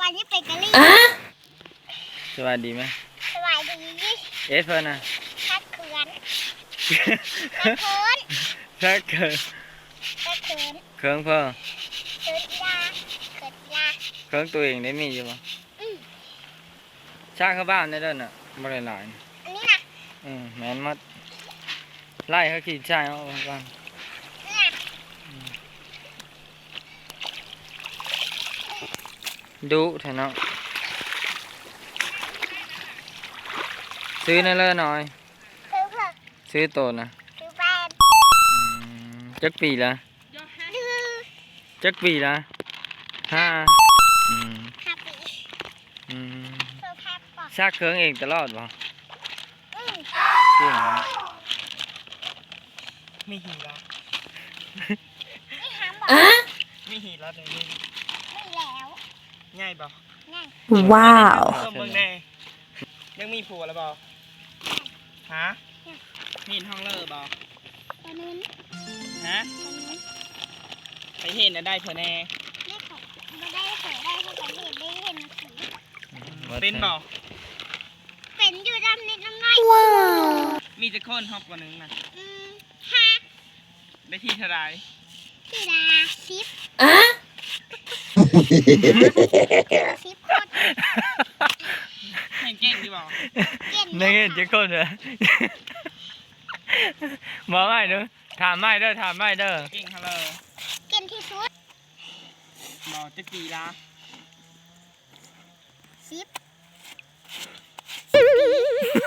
ອັນນີ້ເປັນກະລີ. ສະບາຍດີໄໝ? ສະບາຍດີ. ເອດເພິ່ນນະ? ພັກເຂືອນ. ພັກເຂືອນ. ພັກເຂືອນ. ພັກເຂືອນ. ເຂີງເພິ່ນ. ເຂີງອີ່ຫຼ້າ. ເຂີງອີ່ຫຼ້າ. ເຂີງໂຕເອງໄດ້ມີຢູ່ບໍ່? ອືມ. ຊ້າງເຂົ້າບ້ານແດ່ເດີນະ ບໍ່ໄດ້ຫຼາຍ. ອັນນີ້ນະ? ເອີ ແມ່ນໝົດ. ໄລ່ເຂົາຂີ່ຊ້າງອອກກ່ອນ. ອືມ. ດຸແທ້ເນາະ. ຊື້ແດ່ເລີນ້ອຍ. ຊື້ໂຕນະ. ຊື້ແປດ. ອືມ. ຈັກປີລະ? ຈັກປີລະ? ຫ້າ. ອືມ. ຫ້າປີ. ອືມ. ຊັກເຄື່ອງເອງຕະຫຼອດບໍ່? ອືມ. ເກັ່ງນະ. ມີຫີລະ? ມີຫາງບໍ່? ມີຫີລະເດ? ມີແລ້ວ. ໃຫຍ່ບໍ່? ໃຫຍ່. ວ້າວ. ເບິ່ງແດ່. ຍັງມີຜົວແລ້ວບໍ່? ຮະ? ຍັງ. ເຫັນຫ້ອງເລີບໍ່? ປານນັ້ນ. ຮະ? ປານນັ້ນ. ໄປເຫັນອັນໃດເພິ່ນແດ່? ໄດ້ຂອງ ບໍ່ໄດ້ເຜີຍໄດ້ ເພິ່ນໄປເຫັນ ໄດ້ເຫັນໜັງສື. ເປັນບໍ່? ເປັນຢູ່ ດຳນິດດຳໜ້ອຍ. ມີຈັກຄົນຮອບ ປ.ໜຶ່ງ ນະ? ອືມ ຫ້າ. ໄດ້ທີ່ເທົ່າໃດ? ທີ່ລະສິບ. ຮະ? ສິບຄົນ. ເກັ່ງຢູ່ບໍ່? ເກັ່ງຢູ່. ນັກຮຽນຈັກຄົນເດີ? ບອກໃໝ່ເດີ ຖາມໃໝ່ເດີ ຖາມໃໝ່ເດີ. ເກັ່ງຫັ້ນເລີ. ເກັ່ງທີ່ສຸດ. ບໍ່ ຈັກປີລະ? ສິບ.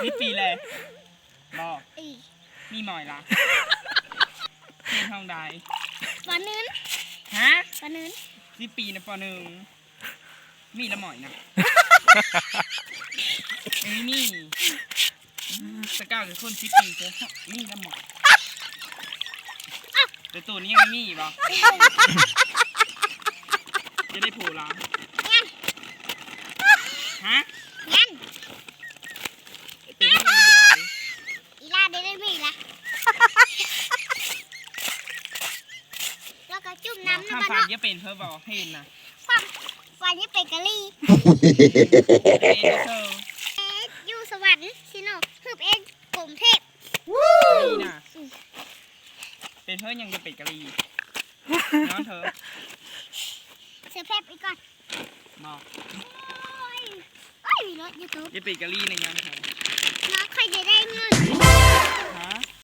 ສິບປີແລ້ວ? ບໍ່. ອື ມີໝໍ້ລະ? ຮຽນຫ້ອງໃດ? ປ.ໜຶ່ງ. ຮະ? ປ.ໜຶ່ງ. ສິບປີນະ ປ.ໜຶ່ງ. ມີລະໝໍ້ນະ? ເອີຍ ມີ. ອືມ ແຕ່ເກົ່າຄືຄົນສິບປີເຊີ ມີລະໝໍ້. ແຕ່ໂຕນີ້ຍັງມີບໍ່? ຈະໄດ້ຜົວລະ? ຍັງ. ຮະ? ຍັງ. ເປັນອີ່ຫຼ້າ ອີ່ຫຼ້າໄດ້ ໄດ້ມີລະ. ແລ້ວກໍຈຸ້ມນ້ຳນະ ຄວາມຝັນ ບໍ່ເນາະ? ຢາກເປັນເພິ່ນບໍ່? ເຫັນນະ ຄວາມຝັນຢາກເປັນກະລີ. ເປັນເພິ່ນ ເອດຢູ່ສະຫວັນ ຊິໂນ ຮືບເອດກົງເທບ. ກະລີນະ. ອືມ. ເປັນເພິ່ນຍັງຈະເປັນກະລີ. ຍ້ອນເທີ ເຊີແພບອີກກ່ອນ. ບໍ່. ໂອ້ຍ ໂອ້ຍ ມີລົດຢູ່ຕູ້. ຈະເປັນກະລີໃນຍ້ອນເທີ. ນ້ອງຂ້ອຍຈະໄດ້ເງິນ. ຮະ?